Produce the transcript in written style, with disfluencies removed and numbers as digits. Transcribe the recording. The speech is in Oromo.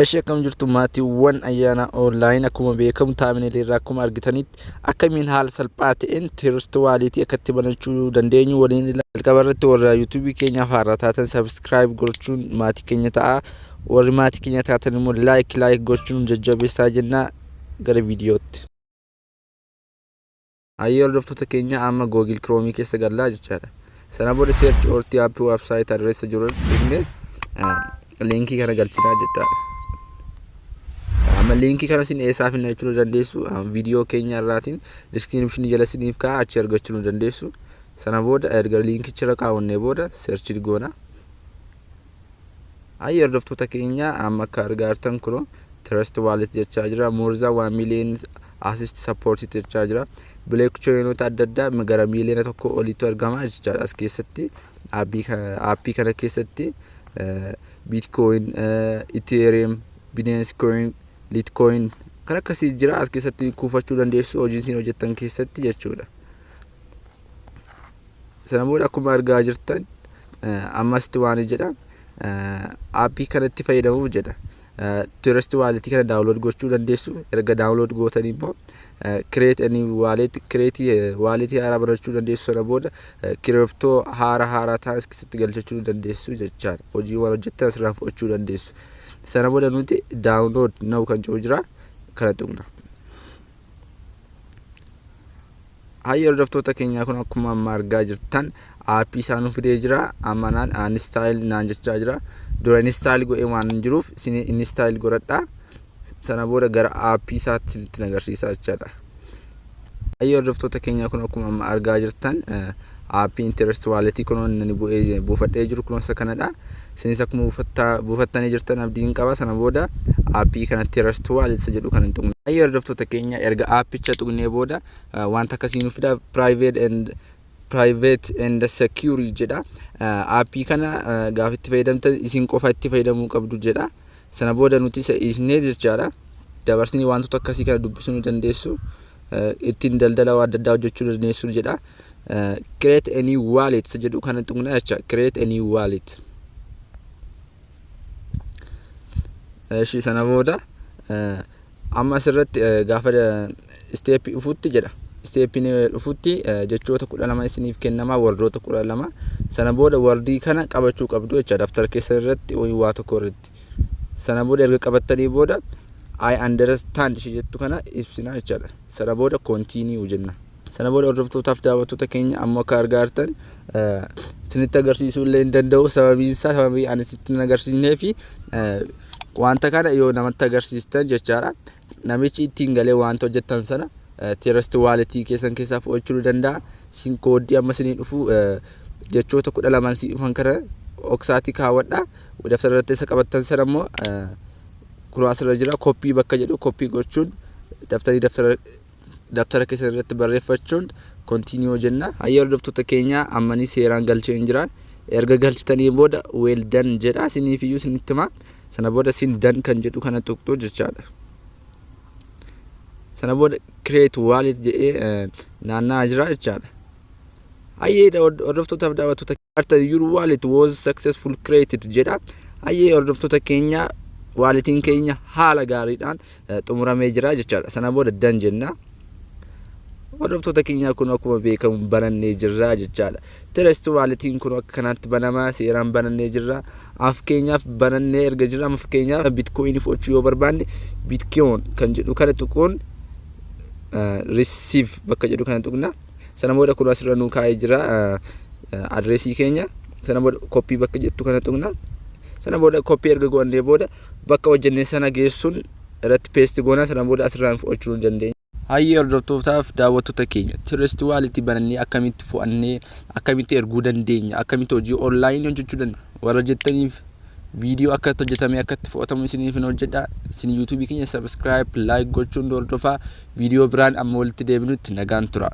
Eshi, akkam jirtu maatiiwwan Ayyaana Online? Akkuma beekamu thumbnail irraa akkuma argitanitti akkamiin haala salphaa ta'een Trust Wallet akkatti banachuu dandeenyu waliin. Jalqaba irratti warra YouTubeii keenyaaf haaraa taatan subscribe gochuun maatii keenya ta'a. Warri maatii keenya taatan immoo like like gochuun jajjabeessaa jenna. Gara viidiyootti. Hayyee hordoftoota keenya, amma Google Chrome keessa gallaa jechaadha. Sana booda search or type website address jiru irratti linkii kana galchinaa jechaadha. Amma linkii kana isin eessaa finna jechuu dandeessu. Viidiyoo keenya irraatiin descriptionii jala isiniif ka'a, achi argachuu nu dandeessu. Sana booda erga linkicha irra kaawwannee booda search goona. Hayyee hordoftoota keenya, amma akka argaa jirtan kun Trust Wallet jechaa jira. More than 1 million assets support jechaa jira. Blockchainota adda addaa gara miiliyoona 1 olitti argama jechaadha as keessatti. Appii kana keessatti Bitcoin, Ethereum, Binance Coin, Litecoin kan akkasii jira. As keessatti kuufachuu dandeessu hojii isin hojjettan keessatti jechuudha. Sana booda akkuma argaa jirtan ammasitti waan jedha, appii kanatti fayyadamuuf jedha. Trust Wallet kana download gochuu dandeessu. Erga download gootanii immoo create a new wallet, create wallet haaraa banachuu dandeessu. Sana booda crypto haara haaraa ta'an as keessatti galchachuu dandeessu jechaadha. Hojiiwwan hojjettan asirraa fudhachuu dandeessu. Sana booda nuti download now kan jiru jira, kana tuqna. Hayyee hordoftoota keenyaa, kun akkuma amma argaa jirtan appii isaa nu fidee jira. Amma naan install naan jechaa jira. Dura install godhee waan hin jiruuf isin install godhadhaa. Sana booda gara appii isaatti itti agarsiisa jechaadha. Hayyee hordoftoota keenyaa, kun akkuma amma argaa jirtan appiin Trust Walletii kun inni bu'ee buufadhee jiru kun isa kanadha. Isinis akkuma buufattanii jirtan abdiin qaba. Sana booda appii kanatti Trust Wallet isa jedhu kan hin tuqne. Hayyee hordoftoota keenya, erga appicha tuqnee booda wanta akkasii nu fida, private and secure jedha. Appii kana gaafa itti fayyadamtan isin qofa itti fayyadamuu qabdu jedha. Sana booda nuti isa dhiisnee jechaadha. Dabarsinii wantoota akkasii kana dubbisuu ni dandeessu. Ittiin daldala adda addaa hojjechuu dandeessu jedha. Create a new wallet isa jedhu kana tuqna jecha, create a new wallet. Eshi, sana booda amma asirratti gaafa stepii dhufutti jedha. Stepiin dhufutti jechoota 12 isiniif kennama, wordoota 12. Sana booda wordii kana qabachuu qabdu jecha daftara keessan irratti waa tokko irratti. Sana booda erga qabattanii booda "I understand" ishee jettu kana ibsina jechaadha. Sana booda continue jenna. Sana booda hordoftootaaf daawwattoota keenya, ammoo akka argaa jirtan isinitti agarsiisuu illee hin danda'u. Sababiin isaa sababii ani sitti hin agarsiisnee fi wanta kana yoo namatti agarsiistan jechaadha. Namichi ittiin galee wanta hojjettan sana Trust Walletii keessan keessaa fudhachuu ni danda'a. Isin codeii amma isinii dhufu, jechoota 12n sii dhufan kana oksaatii kaawwadha. Daftara irratti isa qabattan sana immoo kunoo asirra jira, copy bakka jedhu copy gochuun daftarii daftara daftara keessan irratti barreeffachuun continue jenna. Hayyee hordoftoota keenya, ammanii seeraan galchee hin jira. Erga galchitanii booda "well done" jedha, isiniif iyyuu isinitti hima. Sana booda isin "done" kan jedhu kana tuqxu jechaadha. Sana booda create wallet jedhee naanna'aa jira jechaadha. Hayyee hordoftootaaf daawwattoota, "Your wallet was successful created" jedha. Hayyee hordoftoota keenya, walletiin keenya haala gaariidhaan xumuramee jira jechaadha. Sana booda done jenna. Hordoftoota keenya, kun akkuma beekamu banannee jirra jechaadha. Trust Walletiin kun akka kanaatti banamaa, seeraan banannee jirra. Fakkeenyaaf banannee erga jirra, amma fakkeenyaaf Bitcoinii fudhachuu yoo barbaanne Bitcoin kan jedhu kana tuquun receive bakka jedhu kana tuqna. Sana booda kun asirra nuu kaa'ee jira addressii keenya. Sana booda copy bakka jettu kana tuqna. Sana booda copy erga godhannee booda bakka hojjennee sana geessuun irratti paste goona. Sana booda asirraan fudhachuu ni dandeenya. Hayyee hordoftootaaf daawwattoota keenya, Trust Walletii banannee akkamitti fo'annee, akkamitti erguu dandeenya, akkamitti hojii onlineii hojjechuu dandeenya warra jettaniif viidiyoo akkatti hojjetamee akkatti fo'atamu isiniif hin hojjedha. Isin YouTubeii keenya subscribe, like gochuun hordofaa. Viidiyoo biraan amma walitti deebinutti nagaan tura.